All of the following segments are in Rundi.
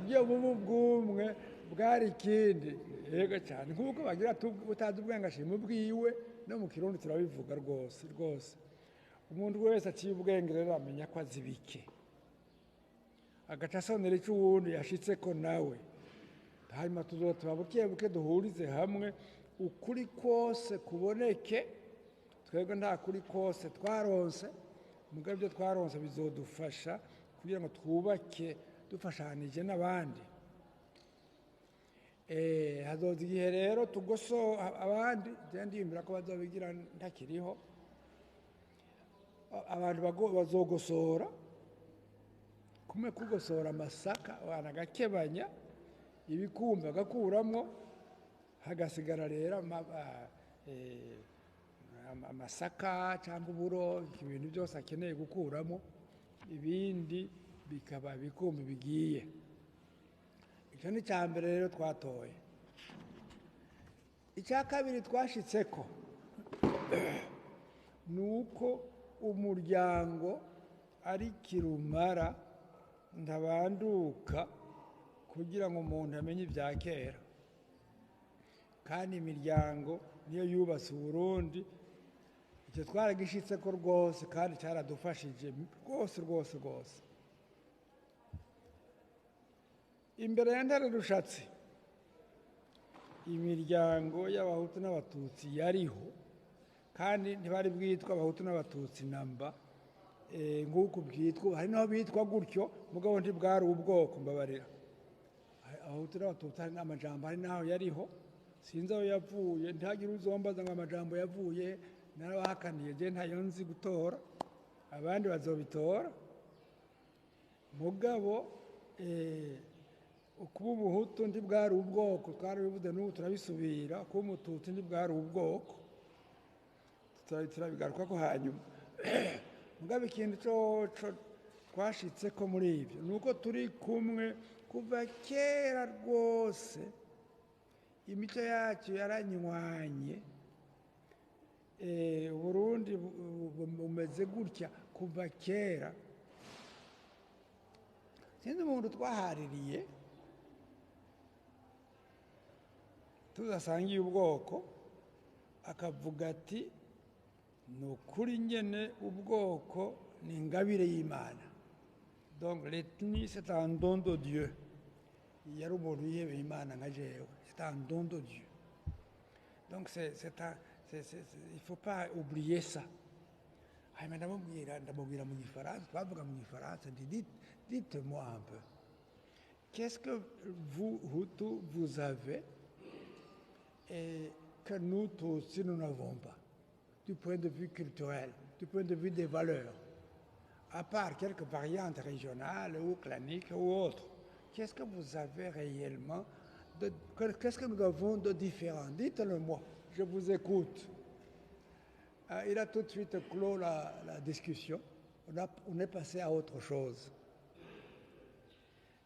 Iyo buba ubwumwe bwari ikindi. Yego cyane, nk'uko bagira utazi ubwenge ashima ubwiwe, no mu Kirundi turabivuga rwose rwose. Umuntu wese aciye ubwenge rero amenya ko azi bike, agaca asonera icyo uwundi yashitseko nawe. Hanyuma tuzotuba buke buke duhurize hamwe ukuri kose kuboneke. Twebwe nta kuri kose twaronse, mugabo ibyo twaronse bizodufasha kugira ngo twubake dufashanije n'abandi. Hazoza igihe rero tugoso abandi, je ndiyumvira ko bazobigira ntakiriho. Abantu bazogosora kumwe kugosora amasaka, abantu agakebanya ibikumba agakuramwo, hagasigara rero amasaka cyangwa uburo, ibintu byose akeneye gukuramo, ibindi bikaba ibikumbi bigiye. Icyo ni icya mbere rero twatoye. Icya kabiri twashitseko ni uko umuryango ari kirumara ntabanduka kugira ngo umuntu amenye ibya kera, kandi imiryango niyo yubatse Uburundi. Icyo twaragishitseko rwose kandi cyaradufashije rwose rwose rwose. Imbere ya Ntare Rushatsi imiryango y'Abahutu n'Abatutsi yariho, kandi ntibari bwitwa Abahutu n'Abatutsi namba, nk'uku bwitwa. Hari n'aho bitwa gutyo, mugabo ntibwari ubwoko, mbabarira. Abahutu n'Abatutsi hari n'amajambo, hari n'aho yariho, sinzi aho yavuye, ntihagire uzombaza ngo amajambo yavuye, narabahakaniye, je ntayo nzi gutora, abandi bazobitora. Mugabo kuba Umuhutu ntibwari ubwoko, twarabivuze n'ubu turabisubira. Kuba Umututsi ntibwari ubwoko, turabigaruka ko hanyuma. Mugabo ikintu coco twashitse ko muri ibyo ni uko turi kumwe kuva kera rwose, imico yacu yaranywanye. Uburundi bumeze gutya kuva kera. Sinzi umuntu twahaririye tudasangiye ubwoko, akavuga ati ni ukuri nyene ubwoko ni ingabire y'Imana, donc l'ethnie c'est un don de Dieu. Yari umuntu yihebeye Imana nka jewe, c'est un don de Dieu. Donc c'est un, c'est, c'est, c'est, il faut pas oublier ça. Hanyuma ndamubwira mu Gifaransa, twavuga mu Gifaransa, nti dites-moi un peu, qu'est-ce que vous, Hutu, vous avez et que nous Tutsis, nous n'avons pas, du point de vue culturel, du point de vue des valeurs, à part quelques variantes régionales ou claniques ou autres? Qu'est-ce que vous avez réellement, de, que, qu'est-ce que nous avons de différent? Dites-le moi, je vous écoute. Il a tout de suite clos la discussion. On est passé à autre chose.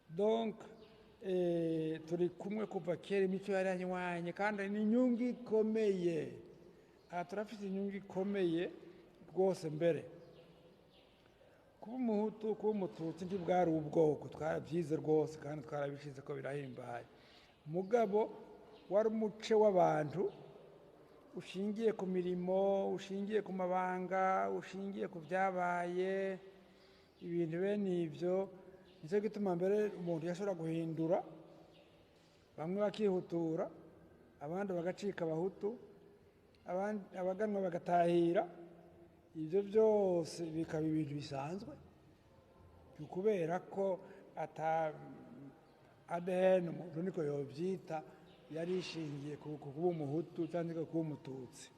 Donc, turi kumwe kuva kera, imico yaranywanye, kandi ni inyungu ikomeye. Aha turafite inyungu ikomeye rwose. Mbere kuba Umuhutu, kuba Umututsi ntibwari ubwoko, twarabyize rwose kandi twarabishize ko birahimbaye. Mugabo wari umuce w'abantu ushingiye ku mirimo, ushingiye ku mabanga, ushingiye ku byabaye, ibintu bene ibyo. Nicyo gituma mbere umuntu yashobora guhindura, bamwe bakihutura, abandi bagacika Abahutu, abaganwa bagatahira. Ibyo byose bikaba ibintu bisanzwe, kubera ko ata ADN, umuntu niko yobyita, yari ishingiye ku kuba Umuhutu cyangwa kuba Umututsi.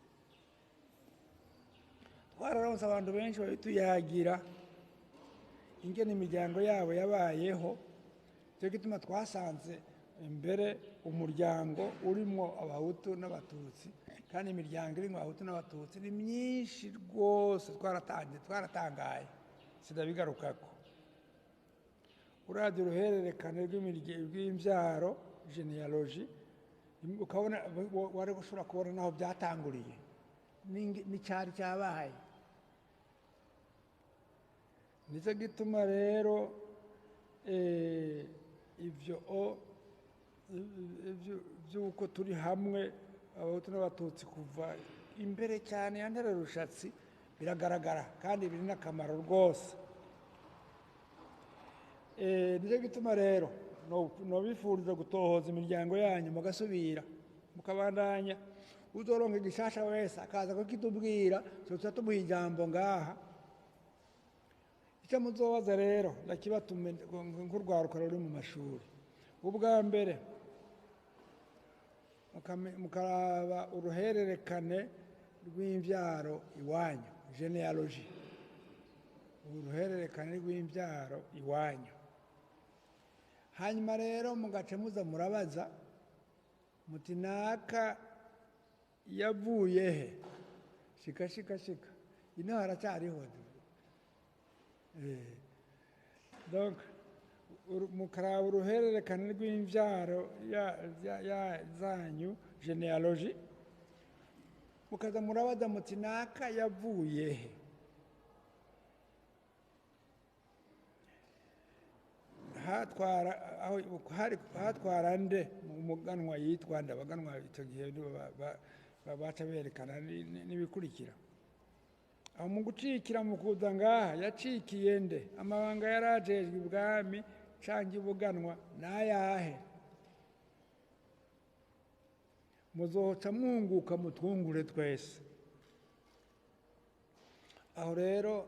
Twararonse abantu benshi babituyagira ingene imiryango yabo yabayeho. Cyo gituma twasanze imbere umuryango urimo Abahutu n'Abatutsi, kandi imiryango irimo Abahutu n'Abatutsi ni myinshi rwose. Twaratangaye, sindabigarukako. Uravye uruhererekane rw'imvyaro, genealogy, ukabona wari gushobora kubona naho byatanguriye n'icyari cyabaye. Nicyo gituma rero Ivyo vy'uko turi hamwe, Abahutu n'Abatutsi, kuva imbere cyane ya Ntare Rushatsi, biragaragara kandi biri n'akamaro rwose. Nicyo gituma rero nobifuriza gutohoza imiryango yanyu, mugasubira mukabandanya. Uzoronka igishasha wese akaza kukitubwira, tuzoca tumuha ijambo ngaha. Icyo muzobaza rero ndakibatume nk'urwaruka ruri mu mashuri: ubwa mbere mukaraba uruhererekane rw'imbyaro iwanyu, généalogie, uruhererekane rw'imbyaro iwanyu. Hanyuma rero mugaca muza murabaza muti: "Naka yavuye he?" Shika, shika, shika, ino haracyariho. Donc mukaraba uruhererekane rw'imbyaro zanyu, généalogie, mukaza murabaza muti: "Naka yavuye he?" Hatwara aho hari, hatwara nde? Umuganwa yitwa nde? Abaganwa icyo gihe nibo baca berekana n'ibikurikira aho mu gucikira, mu kuza ngaha, yacikiye nde? Amabanga yarajejwe ibwami canke ubuganwa n'ayahe? Muzoca mwunguka, mutwungure twese. Aho rero.